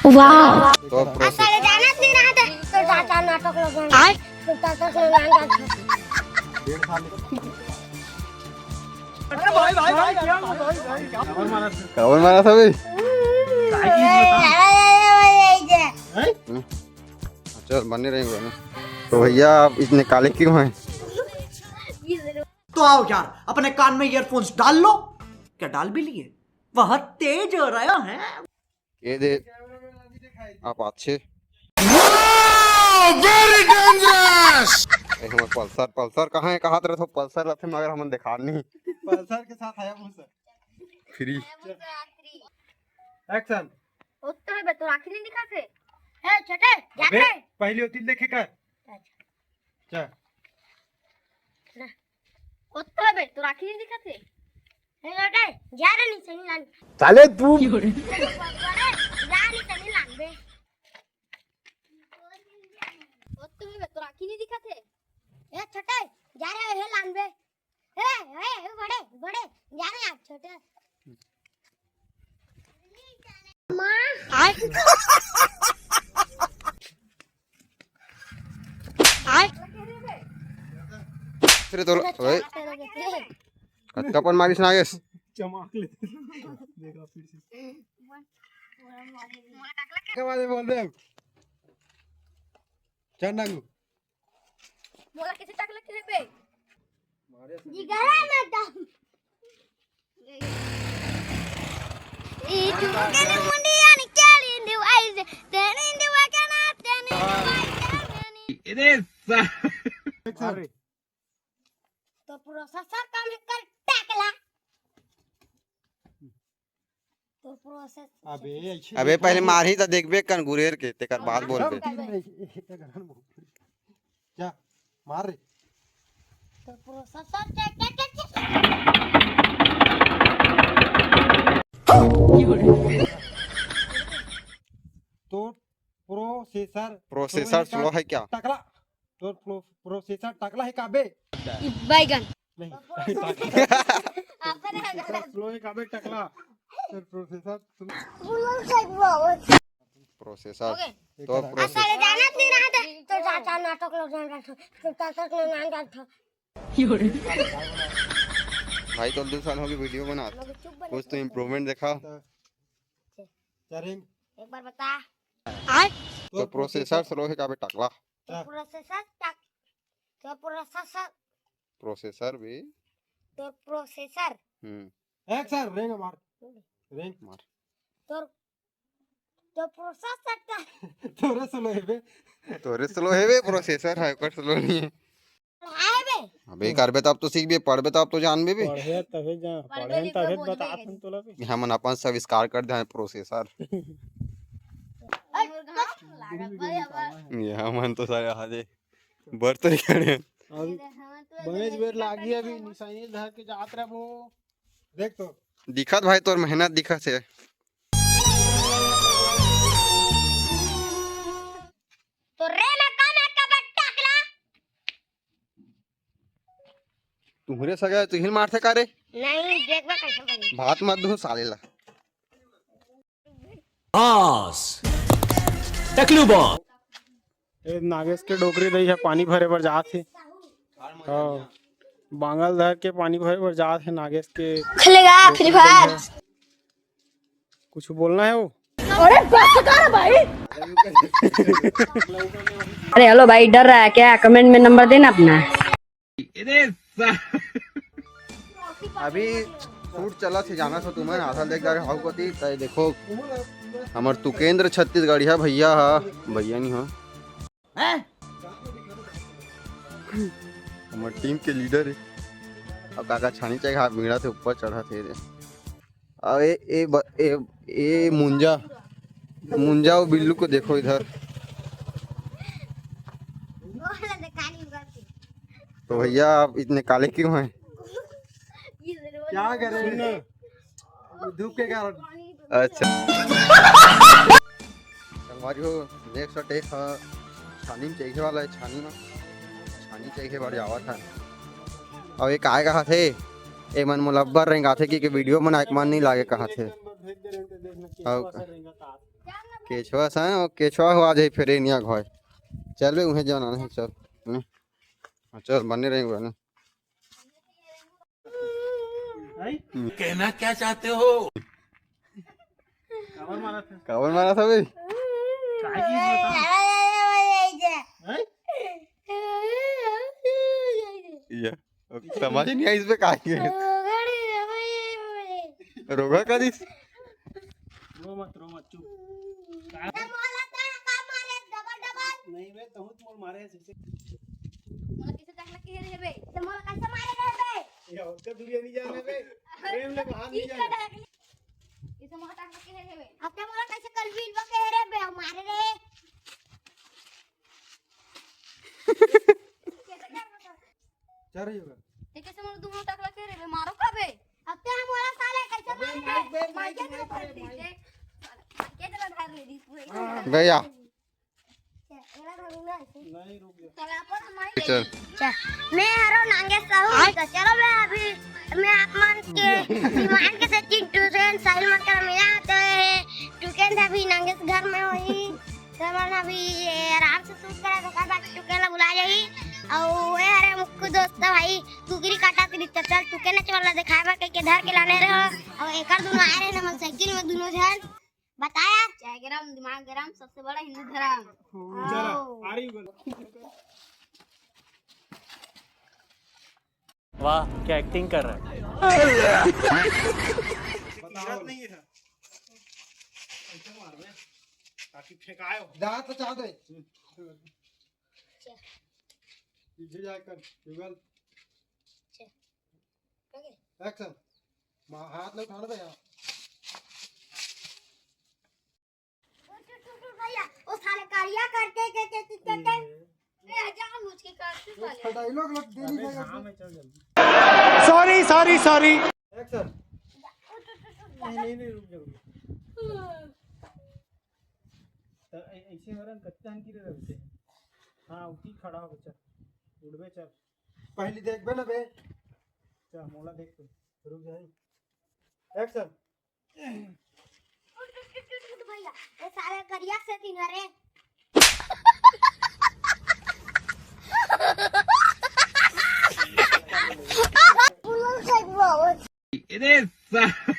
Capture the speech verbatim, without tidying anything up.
वाह। तो प्रोसेस। साले जानत नहीं रहा था, तो चाचा नाटक लोग हैं। आय? तो चाचा से नाम जानता। अरे भाई, भाई, भाई, क्या हुआ, भाई, भाई, क्या हुआ? काबर मारा था बे? हम्म। चल, बने रहेंगे ना। तो भैया, आप इतने काले क्यों हैं? तो आओ यार, अपने कान में ईयरफोन्स डाल लो। क्या डाल भी लिए? बहुत तेज हो रहा है। ये दे, आप अच्छे। Very dangerous। ए, हमर पल्सर, पल्सर कहाँ है? कहाँ रहे तो पल्सर रहते, मगर हमन देखा नहीं। पल्सर के साथ आया हूँ सर। फ्री। एक्शन। ओत्तो है बे, तोर आँखी नहीं दिखा थे? ए, छोटे, अबे, जाते। पहले ओती देखे कर। चल। ओत्तो है बे, तोर आँखी नहीं दिखा थे? ए, छोटे, जा रे, नीचे नहीं लान। साले तू। जा नीचे नहीं लान बे। ओत्तो है बे, तोर आँखी नहीं दिखा थे? ए, छोटे, जा रे, हे लान बे। ए, ए, ए, बड़े, बड़े, जा रे यार, छोटे। माँ। आय। आय। फिर तो, ओए। कतका पन मारिस नागेश? चमाक ले। देखा फिर से। क्या बात है बोल रहे हो? चल नागू। मोला कैसे टकला के बे? जिगरा में दम। ई चुके ने मुंडिया ने क्या लिंदे वाइज, तेने इंदे वाकना, तेने इंदे वाकना। अरे सा। अरे। तो प्रोसेसर काम कर टकला। तो प्रोसेस अबे, ऐसे अबे, देखा पहले नहीं। मारही त देखबे कन गुरेर के, तेकर बाद हाँ, बोलबे। तीन में एक, एक, एक, एक, जा, मार रे। तो processor check, check, check, check. तो प्रोसेसर प्रोसेसर स्लो है क्या? टकला। तोर प्रो-, प्रोसेसर टकला है का बे? ई बैगन। नहीं। प्रोसेसर स्लो है का बे टकला? तोर प्रोसेसर स्लो। प्रोसेसर। ओके। तो आ, प्रोसेसर। साले जानत नहीं रहा था, तो चाचा नाटक लोग जान रहा था, तो चाचा लोग जान रहा था। भाई, तो दो साल हो गए वीडियो बना, लोग चुप बने कुछ तो थे। इम्प्रूवमेंट देखा। चरिंग। एक बार बता। तो प्रोसेसर स्लो है का बे टकला? तो प्रोसेसर टक-, तो प्रोसेसर। प्रोसेसर भी। तो प्रोसेसर। हम्म। एक सर रेंग मार। रेंग मार। तो, तो प्रोसेसर टक। तोरे स्लो है बे। तोरे स्लो है बे, प्रोसेसर है, ओकर स्लो नहीं है। पढ़ाए बे। अबे करबे तब तो सीखबे, पढ़बे तब तो जानबे बे। पढ़े तभे जान, पढ़े पढ़े तभे बता थन तोला बे। हमन अपन से आविष्कार कर दे प्रोसेसर। ये हमन तो सारे हाजे बर तो नहीं खड़े। अभी बनेच बेर लागी, अभी निशानी धर के जात रहबो। देख तो। दिखत भाई, तोर मेहनत दिखत है। तो रे मैं कम है कबड्डी टकला। तुम्हरे सगा तुहिन मारथे का रे? नहीं, देखबा कैसे बनी। भात मत दू साले ला। बॉस, टकलू बॉस। ए, नागेश के डोकरी दई ह पानी भरे बर जात हे। हाँ, बांगल धर के पानी भरे बर जात हे नागेश के खेलेगा डोकरी Free Fire। दई ह। कुछ बोलना है वो? अरे बस कर भाई। अरे हेलो भाई, डर रहा है क्या? कमेंट में नंबर देना अपना। अभी शूट चलत हे, जाना सो तुमन आसल देख जा रहे हो कती, तय देखो हमर तुकेंद्र छत्तीसगढ़िया भैया हा, भैया नहीं हो, हैं? हमर टीम के लीडर है। अब काका छानी चाहिए, हाथ भिड़ा थे ऊपर चढ़ा थे रे। अरे ए ब-, ए, ए मुंजा, मुंजा और बिल्लू को देखो इधर। तो भैया आप इतने काले क्यों हैं? क्या करें? धूप के कारण। अच्छा। संगवारी हो, नेक्स्ट अटैक ह छानी में चघे वाला है, छानी में, छानी चघे बर जावत है। और ये काय कहा थे, ए मन मोला अब्बर रेंगाथे कि, कि वीडियो बनाए के मन नहीं लागे कहा थे। और केछवा सा, ओ केछवा हो, आ जाई फेर ए निया घर। चल बे, उहें जाना नहीं, चल। हम्म। हाँ, चल, बने रही, बने। हैं? कहना क्या चाहते हो? काबर मारा था? काबर मारा था बे? काय की बता? हैं? या, अब समझ नहीं आई इस पे काय के। रोगा का दिस? रो मत, रो मत, चुप। ते मोला का, का मारे डबल डबल? नहीं बे, तहूँ तो मोर मारे है, जैसे। मोला कैसे तक लग के हेरे बे? ते मोला कैसे मारे रे बे? ये उसका दुनिया नहीं जाना बे। प्रेम ले बाहर नहीं जाना। इसे मोला तक लग के हेरे बे। अब ते मोला कैसे कल भी इल्वा के हेरे बे, मारे रे। चल रही होगा। ते कैसे मोर दुनो टकला के रे बे, मारो का बे? अब ते हम वाला साले कैसे अबे मार माइक बे, mic, mic, mic, mic, mic. के चला धार ले दी पूरे। हाँ। भैया। चला धार ना ऐसे। नहीं, रुक जा। चला पर हमारी चल। अच्छा, मैं हरो नांगेश साहू। तो चलो, मैं अभी, मैं आप मन के दीवान के सचिन टूरेन साहिल मन के मिला तो है। टूकेन था अभी नांगेश घर में वही। तो मन अभी ये आराम से शूट करा तो कब टूकेन ला बुला जाई। और वे हरे मुक्कू दोस्त भाई कुकरी काटा थे, तो चल टूकेन चल दिखाए बर के धर के लाने रहो। और एकर दोनों आए रहे ना साइकिल में दोनों झन। बताया। चाय गरम, दिमाग गरम, सबसे बड़ा हिंदू धर्म। चला, आओ। आ रही बोल। वाह, क्या एक्टिंग कर रहा है। बताओ। नहीं है। ऐसे मार बे, ताकि फेंकाए हो। जा तो चाह दे। पीछे जाकर, युगल। एक्शन। मा-, हाथ नहीं उठाना था यार। भैया, वो साले कालिया करते, के, के, के, के, के। ए, हजाम उसके काटते साले। उसका डायलॉग लग देनी अबे, पड़ेगा। हाँ, मैं चल जल्दी। Sorry, sorry, sorry. एक्शन। नहीं, नहीं, नहीं, रुक जा, रुक जा। तो ऐ-, ऐसे हो रहा है, कच्चा हन की रहे थे। हाँ, उठी खड़ा हो, चल। उठबे, चल। पहले देखबे ना बे। चल, मोला देख तू। रुक जा। एक्शन। भैया, ये सारे करिया से तीन हरे। अरे सा-